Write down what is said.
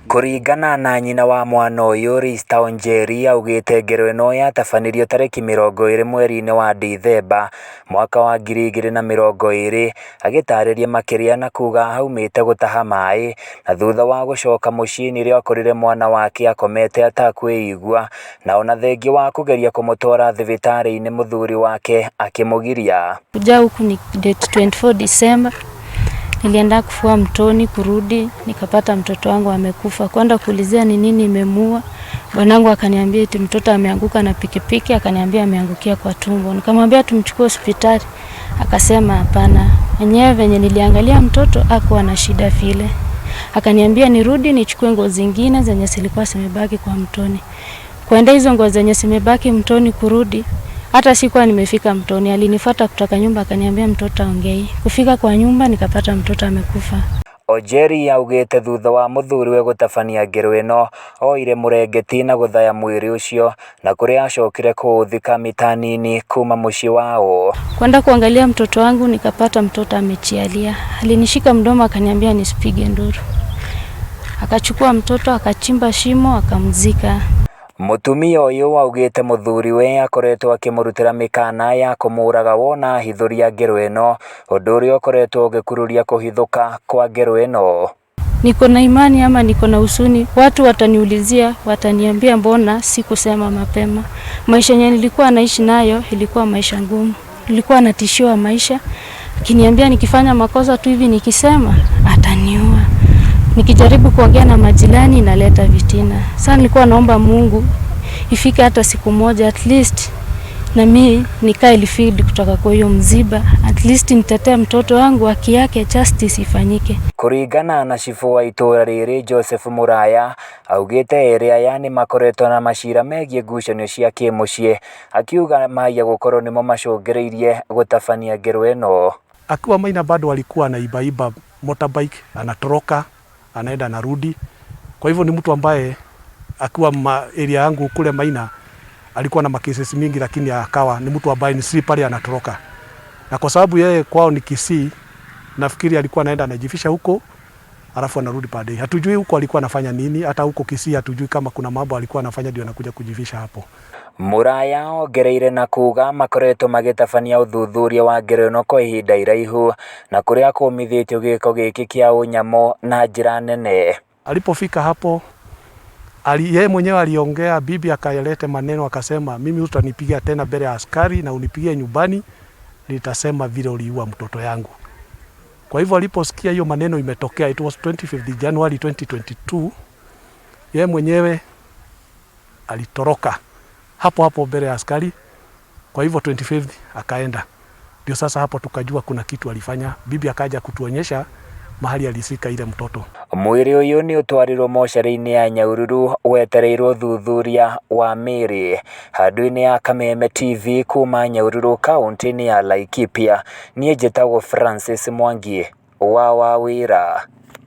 Kũringana na nyina wa mwana ũyũ Rista Onjeri augĩte ngero ĩno yatabanĩrio tarĩki 20 mweri-inĩ wa Dithemba mwaka wa 2020, agĩtarĩria makĩria na kuga aumĩte gũtaha maĩ na thutha wa gũcoka mũciĩ nĩrĩo akorire mwana wake akomete atakwĩigua na ona thengia wa kũgeria kũmũtwara thibitarĩ-inĩ mũthuri wake akĩmũgiria. Kuja huku ni date 24 December. Nilienda kufua mtoni, kurudi nikapata mtoto wangu amekufa. Kwenda kuulizia ni nini imemuua, bwanangu akaniambia eti mtoto ameanguka na pikipiki, akaniambia ameangukia kwa tumbo. Nikamwambia tumchukue hospitali, akasema hapana. Enyewe venye niliangalia mtoto hakuwa na shida vile. Akaniambia nirudi nichukue nguo zingine zenye zilikuwa zimebaki kwa mtoni. Kwenda hizo nguo zenye zimebaki mtoni kurudi, hata sikuwa nimefika mtoni, alinifuata kutoka nyumba akaniambia mtoto aongei. Kufika kwa nyumba nikapata mtoto amekufa. Ojeri augĩte thutha wa mũthuriwe gũtabania ngero ĩno oire mũrengeti na gũthaya mwĩrĩ ũcio na kũrĩa acokire kũũthika mita nini kuma mũciĩ wao. Kwenda kuangalia mtoto wangu nikapata mtoto amechialia. Alinishika mdomo akaniambia nisipige nduru. Akachukua mtoto akachimba shimo akamzika. Mũtumia ũyũ augĩte mũthuriwe akoretwo akĩmũrutĩra mĩkana ya kũmũraga wona ahithũria ngero ĩno, ũndũ ũrĩa ũkoretwo ũgĩkururia kũhithũka kwa ngero ĩno. Niko na imani ama niko na huzuni, watu wataniulizia, wataniambia mbona sikusema mapema. Maisha yenye nilikuwa naishi nayo ilikuwa maisha ngumu, nilikuwa natishiwa maisha, akiniambia nikifanya makosa tu hivi nikisema ataniua. Nikijaribu kuongea na majirani inaleta fitina. Sasa nilikuwa naomba Mungu ifike hata siku moja at least na mi nikae relieved kutoka kwa hiyo mziba, at least nitetee mtoto wangu, haki yake, justice ifanyike. Kũringana na cibũ wa itũra rĩrĩ Joseph Mũraya augĩte erĩ aya nĩmakoretwo na macira megiĩ ngucanio cia kĩmũciĩ, akiuga maiya gũkorwo nĩmo macũngĩrĩirie gũtabania ngero ĩno. Akiwa Maina bado alikuwa anaibaiba motorbike, anatoroka, anaenda anarudi. Kwa hivyo ni mtu ambaye akiwa area yangu kule Maina alikuwa na macases mingi, lakini akawa ni mtu ambaye ni slippery, anatoroka. Na kwa sababu yeye kwao ni Kisii, nafikiri alikuwa anaenda anajifisha huko alafu anarudi baadaye. Hatujui huko alikuwa anafanya nini, hata huko Kisii hatujui kama kuna mambo alikuwa anafanya ndio anakuja kujifisha hapo. Mũraya ongereire na kuga makoretwo magĩtabania ũthuthuria wa ngero ĩno kwa ihinda iraihu na kũrĩa kũmithĩtio gĩko gĩkĩ kĩa ũnyamũ na njĩra nene. Alipofika hapo yeye mwenyewe aliongea, bibi akaleta maneno akasema, mimi utanipiga tena mbele ya askari na unipigie nyumbani, nitasema vile uliua mtoto yangu. Kwa hivyo aliposikia hiyo maneno imetokea, it was 25th January 2022, yeye mwenyewe alitoroka hapo hapo mbele ya askari. Kwa hivyo 25th akaenda, ndio sasa hapo tukajua kuna kitu alifanya. Bibi akaja kutuonyesha mahali alizika ile mtoto. Mwĩrĩ ũyũ nĩ ũtwarirwo mocarĩ-inĩ ya Nyahururu wetereirwo ũthuthuria wa mĩĩrĩ. Handũ-inĩ ya Kameme TV kuma Nyahururu kaũntĩ-inĩ ya Laikipia, niĩ njĩtagwo Francis Mwangi wa Wawĩra.